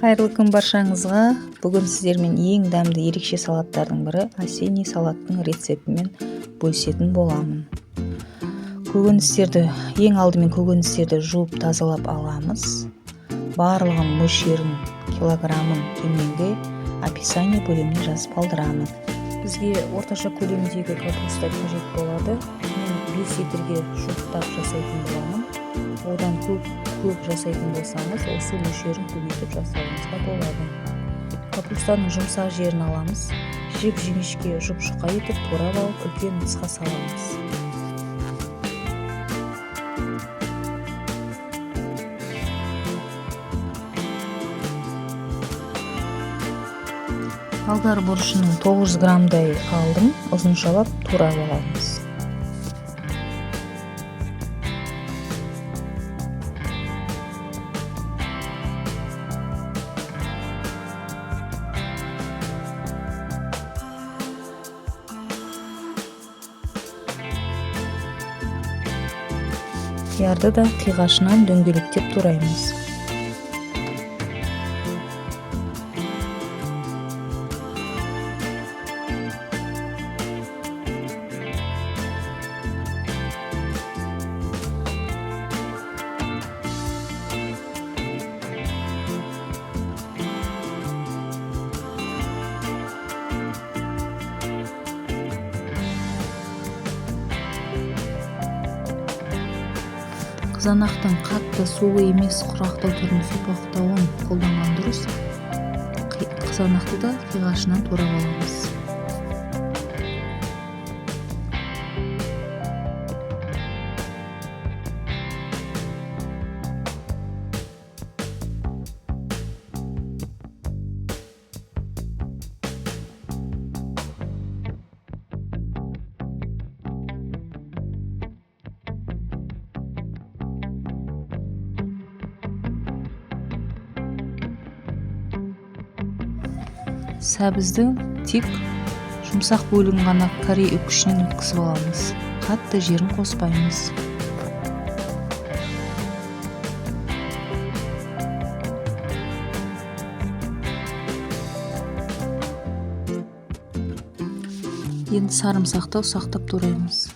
Қайырлы күн баршаңызға! Бүгін сіздермен ең дәмді ерекше салаттардың бірі осенний салаттың рецептімен бөлісетін боламын. Көкөністерді, ең алдымен көкөністерді жуып тазалап аламыз. Барлығын мөлшерін, килограммын төменгі описание бөліміне жазып қалдырамын. Бізге орташа көлемдегі капуста қажет болады. Мен 5 литрге жуықтап жасайтын боламын. Одан көп жасайтын болсаңыз, осы мөлшерін көбейтіп жасауыңызға болады. Капустаның жұмсақ жерін аламыз, жіп жіңішке, жұп жұқа етіп турап алып, үлкен ыдысқа саламыз. Болгар бұрышының 900 граммдай алдым, ұзыншалап турап аламыз. Қиярды да қиғашынан дөңгелектеп тураймыз. Қызанақтың қатты сулы емес, құрақтау түрін, сопақтауын қолданған дұрыс. Қызанақты да қиғашынан турап аламыз. Сәбіздің тек жұмсақ бөлігін ғана корей үккішінен өткізіп аламыз, қатты жерін қоспаймыз. Енді сарымсақты ұсақтап тураймыз.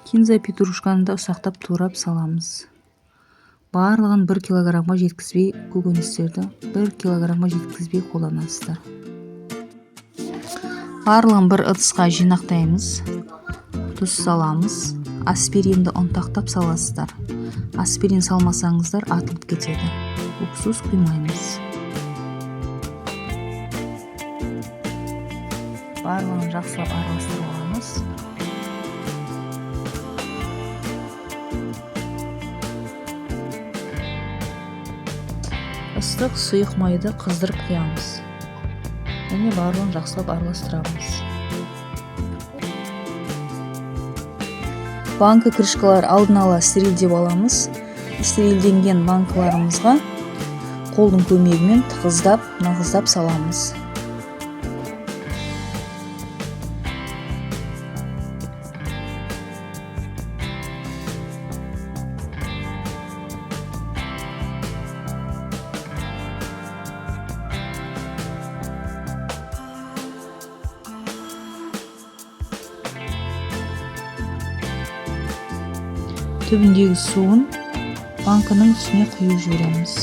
Кинза, петрушканы да ұсақтап турап саламыз. Барлығын 1 килограммға жеткізбей, көкөністерді 1 килограммға жеткізбей қолданасыздар. Барлығын бір ыдысқа жинақтаймыз, тұз саламыз, аспиринді ұнтақтап саласыздар. Аспирин салмасаңыздар, атылып кетеді. Уксус құймаймыз. Барлығын жақсылап араластырып аламыз. Ыстық сұйық майды қыздырып құямыз және барлығын жақсылап араластырамыз. Банка, крышкалар алдын ала стерилдеп аламыз. Стерилденген банкаларымызға қолдың көмегімен тығыздап, нығыздап саламыз. Түбіндегі суын банкінің үстіне құйып жібереміз.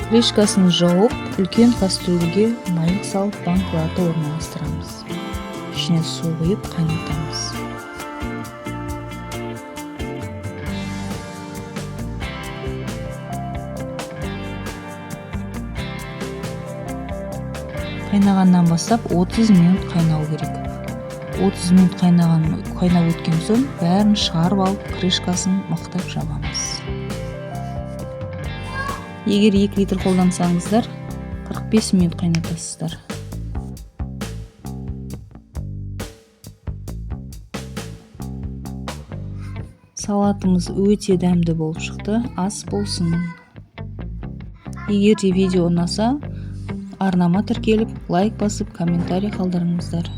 Крышкасын жауып, үлкен кастрюльге майлық салып, банкаларды орналастырамыз. Ішіне су құйып қайнатамыз. Қайнағаннан бастап 30 минут қайнау керек. 30 минут қайнап өткен соң, бәрін шығарып алып, крышкасын мықтап жабамыз. Егер 2 литр қолдансаңыздар, 45 минут қайнатасыздар. Салатымыз өте дәмді болып шықты. Ас болсын! Егер де видео ұнаса, арнама тіркеліп, лайк басып, комментарий қалдырыңыздар.